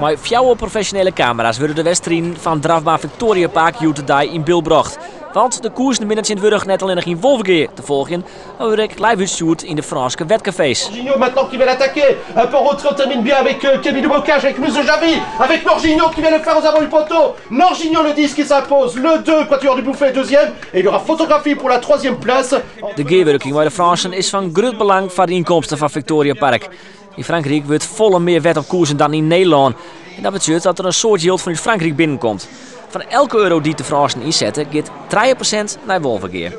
Mei fjouwer profesjonele kamera's wurde de wedstriden fan drafbaan Victoria Park hjoed-de-dei yn byld brocht. Want de koersen binne tsjintwurdich net allinnich yn Wolvegea te folgjen, mar wurde ek live útstjoerd yn de Frânske wedkafees. Norginho maintenant qui vient l'attaquer. Un peu retrait, termine bien avec Camille Bocage, avec Muso Javi, avec Norginho qui vient le faire aux avant du poteau. Norginho le 10 qui s'impose, le 2, Quatuor du Bouffet deuxième et il y aura photographie pour la troisième place. De gearwurking mei de Frânsen is fan grut belang foar de ynkomsten fan Victoria Park. Yn Frankryk wurdt folle mear wed op koersen dan yn Nederlân. En dat betsjut dat der in soad jild fanút Frankryk binnenkomt. Fan elke euro dy't de Frânsen ynsette, giet 3% nei Wolvegea.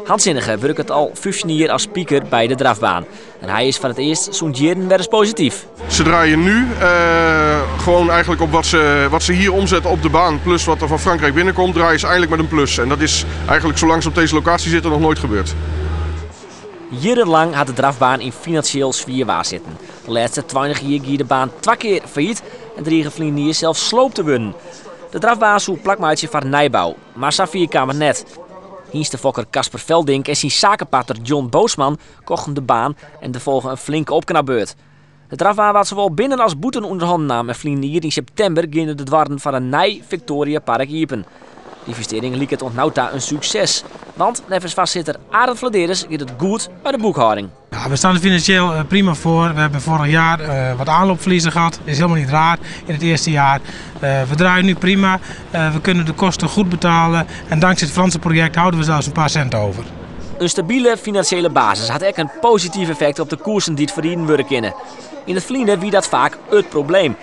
Hans Sinnige wurket al 15 jier as speaker by de drafbaan. En hy is foar it earst sûnt jierren wer ris posityf. Ze draaien nu gewoon eigenlijk op wat ze hier omzetten op de baan, plus wat er van Frankrijk binnenkomt, draaien ze eindelijk met een plus. En dat is eigenlijk zolang ze op deze locatie zitten nog nooit gebeurd. Jierrenlang hat de drafbaan yn finansjeel swier waar sitten. De lêste 20 jier gie de baan twa kear fallyt en drige ferline jier sels sloopt te wurden. De drafbaan soe plak meitsje foar nijbou, mar safier kaam it net. Hynstefokker Casper Veldink en syn sakepartner John Boosman kochten de baan en der folge in flinke opknapbeurt. De drafbaan waard sawol binnen as bûten ûnder hannen naam en ferline jier yn septimber giene de doarren foar in nij Victoria Park iepen. De ynvestearring liket oant no ta in sukses, want neffens foarsitter Arend Vladeris giet it goed mei de boekhâlding. Ja, we staan er financieel prima voor. We hebben vorig jaar wat aanloopverliezen gehad. Dat is helemaal niet raar in het eerste jaar. We draaien nu prima. We kunnen de kosten goed betalen. En dankzij het Franse project houden we zelfs een paar cent over. In stabile finansjele basis hat ek in posityf effekt op de koersen dy't ferriden wurde kinne. Yn it ferline wie dat faak it probleem.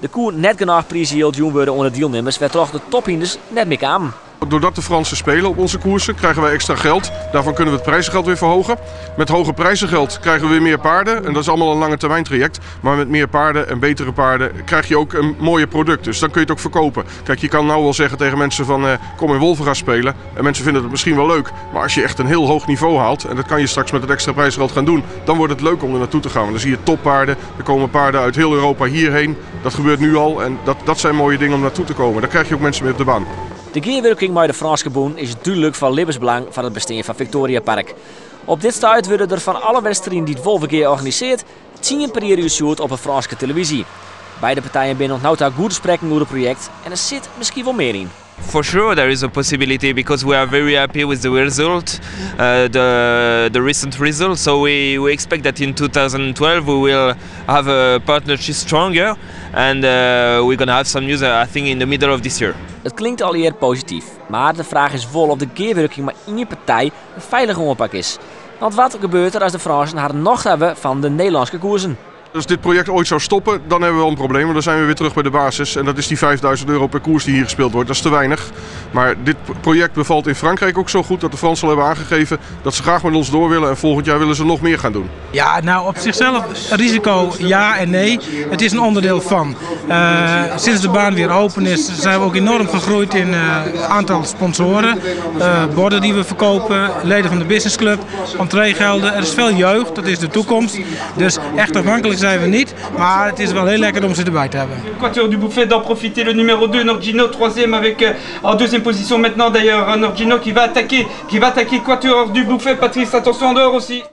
Der koe net genôch priisjild jûn wurde oan de dielnimmers, wêrtroch't de tophynders net mear kamen. Doordat de Fransen spelen op onze koersen, krijgen wij extra geld. Daarvan kunnen we het prijzengeld weer verhogen. Met hoger prijzengeld krijgen we weer meer paarden. En dat is allemaal een lange termijn traject. Maar met meer paarden en betere paarden krijg je ook een mooier product. Dus dan kun je het ook verkopen. Kijk, je kan nou wel zeggen tegen mensen van kom in Wolvega spelen. En mensen vinden het misschien wel leuk. Maar als je echt een heel hoog niveau haalt, en dat kan je straks met het extra prijzengeld gaan doen, dan wordt het leuk om er naartoe te gaan. Want dan zie je toppaarden. Er komen paarden uit heel Europa hierheen. Dat gebeurt nu al en dat zijn mooie dingen om naartoe te komen. Daar krijg je ook mensen mee op de baan. De gearwurking mei de Frânske bûn is dúdlik fan libbensbelang foar it bestean fan Victoria Park. Op dit stuit wurde der fan alle wedstriden dy't Wolvegea organisearret, 10 per jier útstjoerd op 'e Frânske televyzje. Beide partijen binne oant no ta goed te sprekken oer it projekt en der sit miskien wol mear yn. For sure there is a possibility because we are very happy with the result, the recent result. So we expect that in 2012 we will have a partnership stronger and we're going to have some news, I think, in the middle of this year. It klinkt allegear posityf, mar de fraach is wol oft de gearwurking mei ien partij in feilige oanpak is. Want wat gebeurt der as de Frânsen harren nocht hawwe fan de Nederlânske koersen? Als dit project ooit zou stoppen, dan hebben we wel een probleem. Want dan zijn we weer terug bij de basis. En dat is die €5000 per koers die hier gespeeld wordt. Dat is te weinig. Maar dit project bevalt in Frankrijk ook zo goed dat de Fransen al hebben aangegeven dat ze graag met ons door willen. En volgend jaar willen ze nog meer gaan doen. Ja, nou op zichzelf risico ja en nee. Het is een onderdeel van. Sinds de baan weer open is, zijn we ook enorm gegroeid in aantal sponsoren. Borden die we verkopen, leden van de businessclub, entreegelden. Er is veel jeugd, dat is de toekomst. Dus echt afhankelijk zijn we niet, maar het is wel heel lekker om ze erbij te hebben. Quatuor du Bouffay d'en profiter, le numéro 2, Norgino, troisième avec en deuxième position maintenant d'ailleurs Norgino qui va attaquer, qui va attaquer Quatuor du Bouffay, Patrice, attention en dehors aussi.